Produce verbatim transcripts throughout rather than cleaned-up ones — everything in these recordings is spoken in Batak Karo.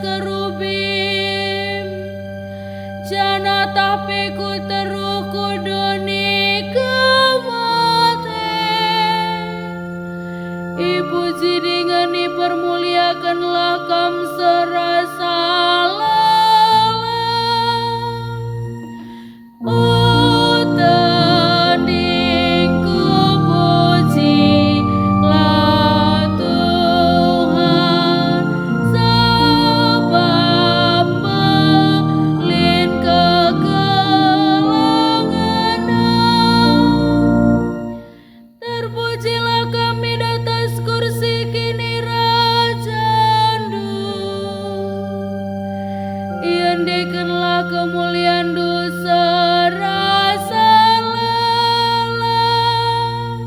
kerubim, janah tah pe ku teruh ku doni kematen. Ipuji dingen ipermuliakenlah Kam serasa lalap. O tendingku, pujilah Tuhan, sebab mbelin kekelengenNa. Terpujilah Kam i datas kursi kinirajanNdu. Iendekenlah kemulianNdu serasa lalap.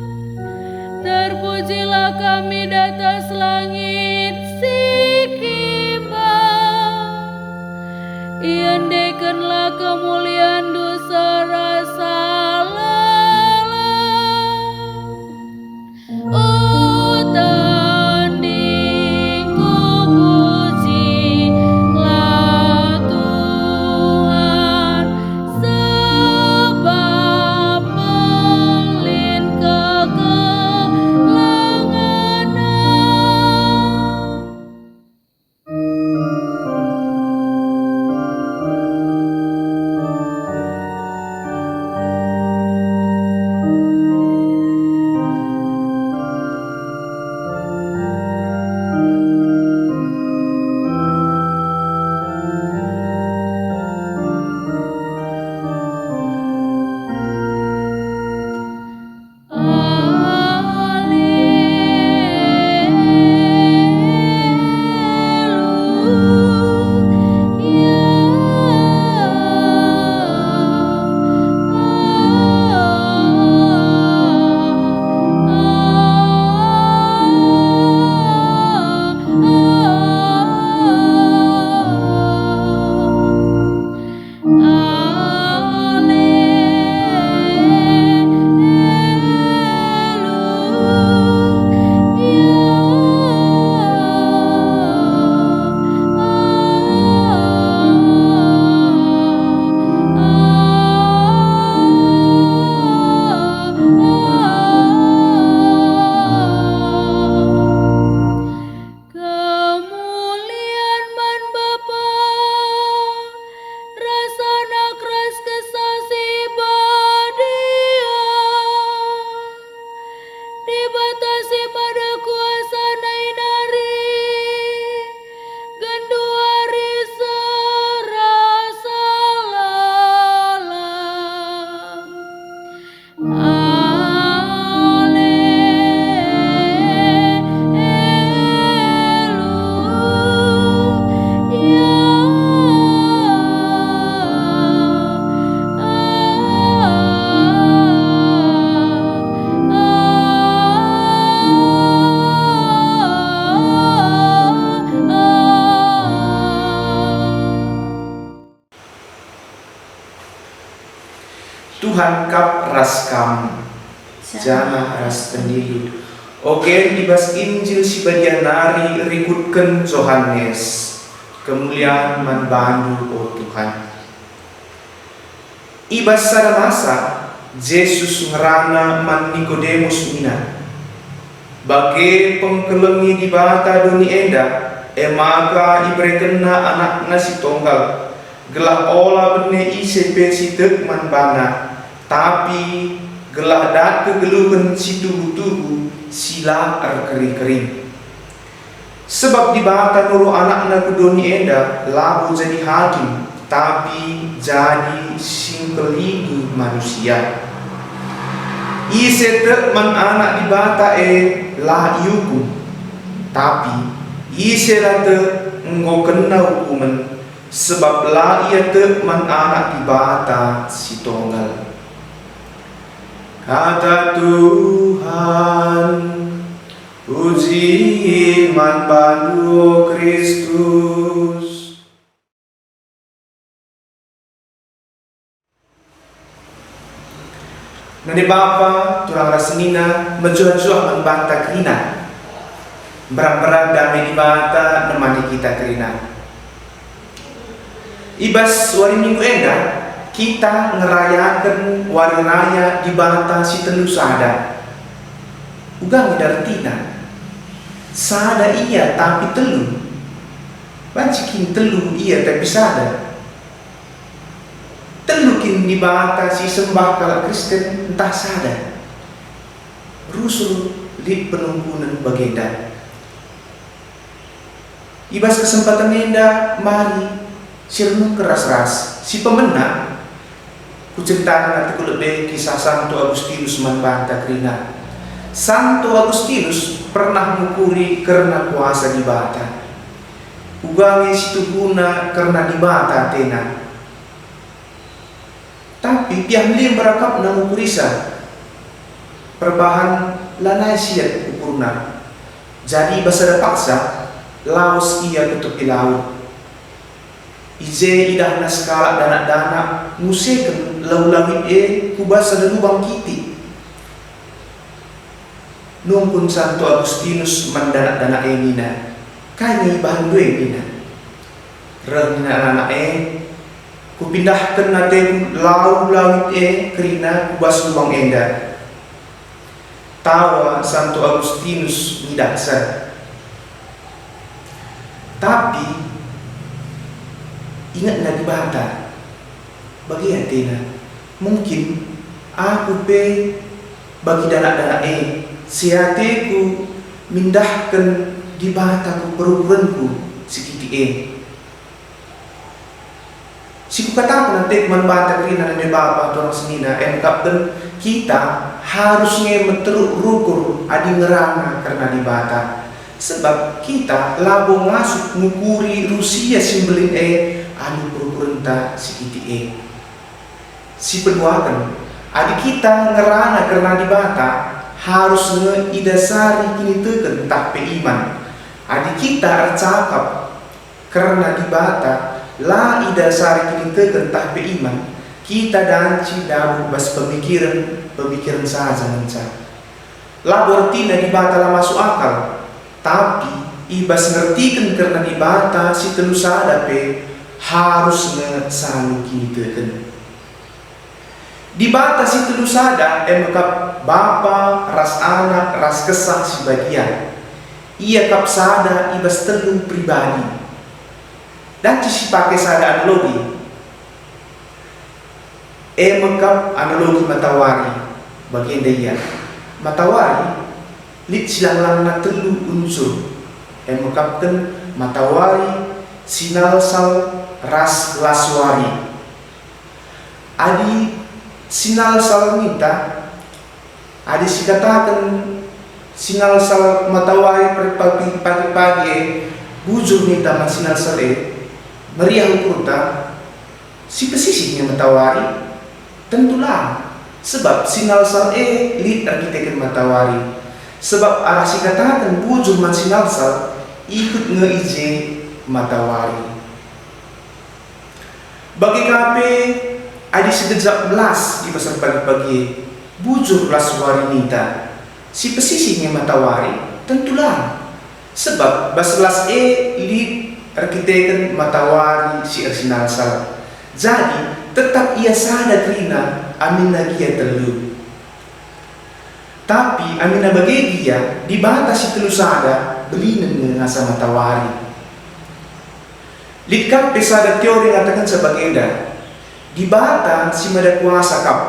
Terpujilah Kam i datas langit si kimbang. Iendekenlah kemulianNdu serasa lalap. O tendingku, pujilah Tuhan, sebab mbelin kekelengenNa. Kemulian man Bapa, ras Anak, ras Kesah Si Badia. Dibata si mada kuasa nai nari genduari serasa lalap. Tuhan kap ras kam, janah ras pendilo. Ogen i bas Injil si Badia nari rikutken Johanes. Kemulian man baNdu, o Tuhan. I bas sada masa, Jesus ngerana man Nikodemus nina, "Bage pengkelengi Dibata doni enda, e maka iberekenNa AnakNa si Tonggal, gelah ola bene ise pe si tek man baNa, tapi gelah dat kegeluhen si tuhu-tuhu si la erkeri-kerin. Sebab Dibata nuruh AnakNa ku doni enda labo jadi hakim, tapi jadi singkelini manusia. Ise tek man Anak Dibata e la iukum, tapi ise la tek enggo kena ukumen, sebab la ia tek man Anak Dibata si Tonggal." Kata Tuhan. Puji man baNdu, o Kristus. Nande bapa, turang ras senina, mejuah-juah man banta kerina. Mberang-mberang dame Dibata nemani kita kerina. I bas wari Minggu enda, kita ngerayaken Wari Raya Dibata si Telu Sada. Uga nge ertina? Sada Ia tapi telu. Banci kin telu Ia tapi sada? Telu kin Dibata si isembah kalak Kristen ntah sada? Rusur lit penungkunen bagenda. I bas kesempaten enda, mari si renungken ras-ras, si pemena. Kuceritaken ateku lebe kisah Santo Agustinus man banta kerina. Santo Agustinus pernah ngukuri kerna kuasa Dibata. Uga nge si tuhuna kerna Dibata atena. Tapi piah mbelin berakapna ngukurisa, perbahan lanai siat ukurna. Jadi i bas sada paksa, lawes ia ku tepi laut. I je idahna sekalak danak-danak nguseken lau lawit e ku bas sada lubang kitik. Nungkun Santo Agustinus man danak-danak e nina, "Kai nge ibahanndu e?" nina. "Reh," nina anak-anak e, "kupindahken ateku lau lawit e kerina ku bas lubang enda." Tawa Santo Agustinus ngidahsa. Tapi ingetna Dibata, bage atena. Mungkin aku pe bagi danak-danak e, si ateku mindahken Dibata ku perukurenku si kitik e. Si kukataken ateku man banta kerina nande bapa turang senina, e mekapken kita harus nge meteruk rukur adi ngerana kerna Dibata. Sebab kita labo ngasup ngukuri rusia si mbelin e alu perukurenta si kitik e. Si peduaken, adi kita ngerana kerna Dibata, harus nge idasari kiniteken ntah pe iman. Adi kita ercakap kerna Dibata la idasari kiniteken ntah pe iman, kita danci ndabuh bas pemikiren-pemikiren saja ngenca. Labo ertina Dibata la masuk akal, tapi i bas ngertiken kerna Dibata si telu sada pe harus nge salu kiniteken. Dibata si telu sada e mekap Bapa ras Anak ras Kesah Si Badia. Ia kap sada i bas telu pribadi. Danci sipake sada analogi. E mekap analogi matawari. Bagenda ia. Matawari lit silang-langna telu unsur. E mekapken matawari, sinalsal, ras las wari. Adi sinalsal ninta, adi sikataken sinalsal matawari per-, pagi-pagi e, bujur ninta man sinalsal e, meriah ukurta, sipesisih nge matawari? Tentu lang, sebab sinalsal e lit erkiteken matawari. Sebab arah sikataken bujur man sinalsal, ikut nge i je matawari. Bage ka pe, adi sigejap las i bas pagi-pagi e, bujur las wari ninta, sipesisih nge matawari? Tentu lang. Sebab bas las e lit erkiteken matawari si ersinalsal. Jadi, tetap ia sada kerina, aminna gia telu. Tapi aminna bage gia, Dibata si telu sada belinen nge asa matawari. Lit ka pe sada teori ngatakenca bagenda, Dibata si mada kuasa kap,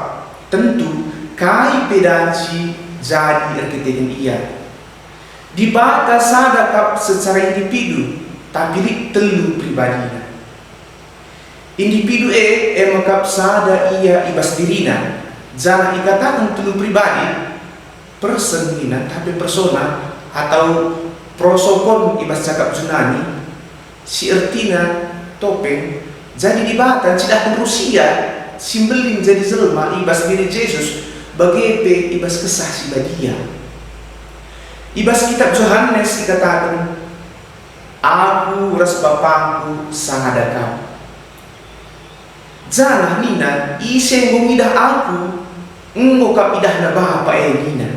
tentu kai pe danci jadi erkiteken Ia. Dibata sada kap secara individu, tapi lit telu pribadina. Individu e, e me kap sada ia i bas dirina, janah ikataken telu pribadi, person nina, tapi persona atau prosopon i bas cakap Junani, si ertina topeng. Jadi Dibata ncidahken rusia si mbelin jadi jelma i bas diri Jesus, bage pe i bas Kesah Si Badia. I bas kitab Johanes ikataken, "Aku ras BapangKu sada kap." Janah nina, "Ise enggo ngidah Aku, enggo kap idahna Bapa e," nina.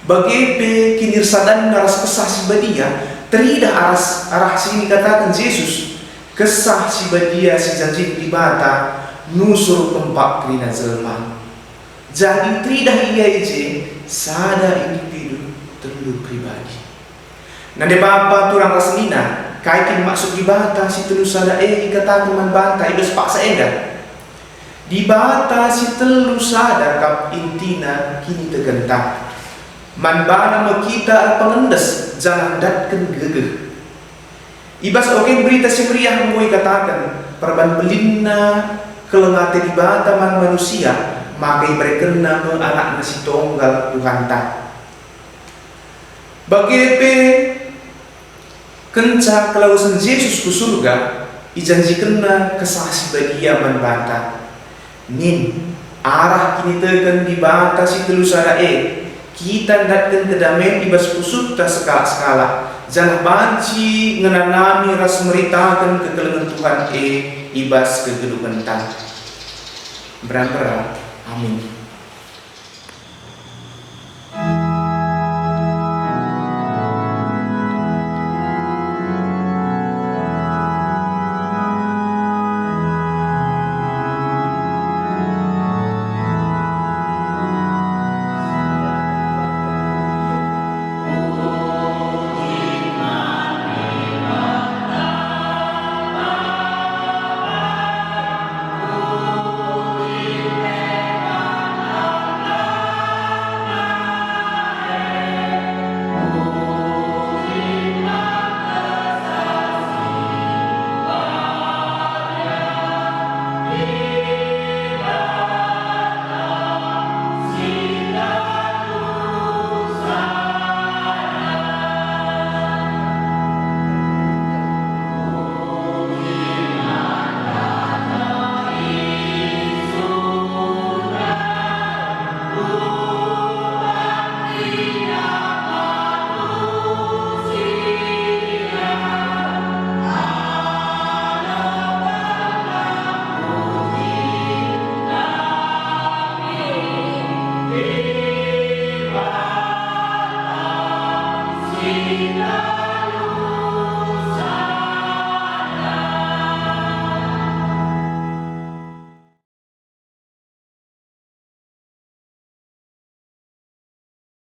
Bage pe kinirsadanna ras Kesah Si Badia teridah aras, arah si nikataken Jesus, Kesah Si Badia si janjiken Dibata nusur kempak kerina jelma. Janah teridah ia i je sada individu telu pribadi. Nande bapa, turang ras senina, kai kin maksud Dibata si telu sada e ikataken man banta i bas paksa enda? Dibata si telu sada kap intina kinitekenta. Man baNa me kita erpengendes janah ndatken gegeh. I bas ogen Berita Si Meriah enggo ikataken perban belinna keleng ate Dibata man manusia, maka iberekenNa me AnakNa si tonggal Tuhanta. Bage pe, kenca kelawesen Jesus ku Surga, ijanjikenNa Kesah Si Badia man banta. Min, arah kiniteken Dibata si telu sada e, kita ndatken kedamen i bas pusuhta sekalak-sekalak, janah banci ngenanami ras meritaken kekelengen Tuhan e i bas kegedukenta. Mbera-mbera. Amin.